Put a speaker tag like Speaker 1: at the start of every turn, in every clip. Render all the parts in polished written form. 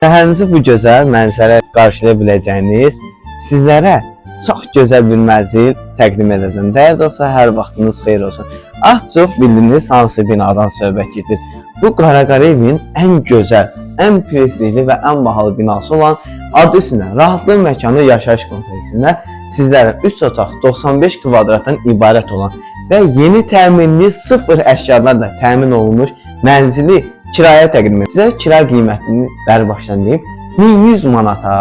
Speaker 1: Şəhərimizi bu gözəl mənzərə qarşılaya biləcəyiniz sizlərə çox gözəl bir mənzil təqdim edəcəm. Dəyərli dostlar, hər vaxtınız xeyir olsun. Az çox bildiyiniz hansı binadan söhbət gedir. Bu Qaraqarayevin ən gözəl, ən prestijli və ən bahalı binası olan adı üstünə Rahatlıq Məkanı yaşayış kompleksində sizlərə 3 otaq 95 kvadratdan ibarət olan və yeni təmirli sıfır əşyalarla təmin olunmuş mənzili kirayə təqdim edirəm. Sizə kira qiymətini bərbaşdan deyim, 1100 manata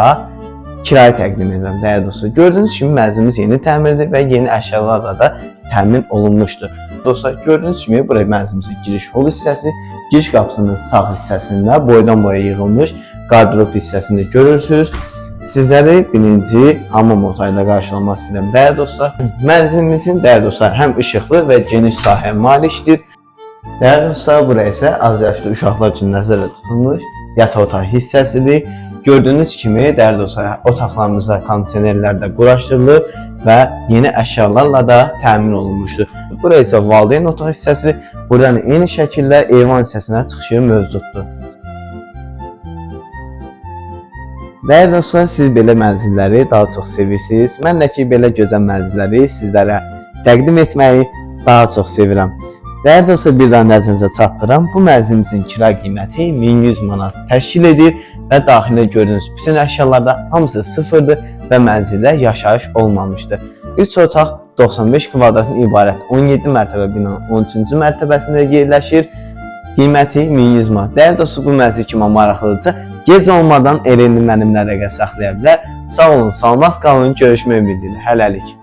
Speaker 1: kirayə təqdim edirəm dəyərli dostlar. Gördüyünüz kimi mənzilimiz yeni təmirlidir və yeni əşyalarla da təmin olunmuşdur. Dostlar, gördüyünüz kimi buraya mənzilimizin giriş hol hissəsi, giriş qapısının sağ hissəsində boydan boya yığılmış qardırop hissəsini görürsünüz. Sizləri birinci hamam otağı ilə qarşılamaq istəyirəm dəyərli dostlar. Mənzilimizin dəyərli dostlar həm işıqlı və geniş sahəyə malikdir. Dəyərli dostlar, bura isə az yaşlı uşaqlar üçün nəzərdə tutulmuş yataq otağı hissəsidir. Gördüyünüz kimi dəyərli dostlar, otaqlarımızda kondisionerlər də quraşdırılıb və yeni əşyalarla da təmin olunmuşdur. Bura isə valideyn otağı hissəsidir. Buradan eyni şəkildə eyvan hissəsinə çıxışı mövcuddur. Dəyərli dostlar, siz belə mənzilləri daha çox sevirsiniz. Mən də ki, belə gözəl mənzilləri sizlərə təqdim etməyi daha çox sevirəm. Dəyərli dostlar, bir daha nəzərinizə çatdıram. Bu mənzilimizin kira qiyməti 1100 manat təşkil edir və daxilində gördüyünüz bütün əşyalarda hamısı sıfırdır və mənzildə yaşayış olmamışdır. 3 otaq 95 kvadratdan ibarət 17 mərtəbə binanın 13-cü mərtəbəsində yerləşir. Qiyməti 1100 manat. Dəyərli dostlar, bu mənzil kimə maraqlıdırsa, gec olmadan elə indi mənimlə əlaqə saxlaya bilər. Sağ olun, salamat qalın, görüşmək ümidi ilə. Hələlik.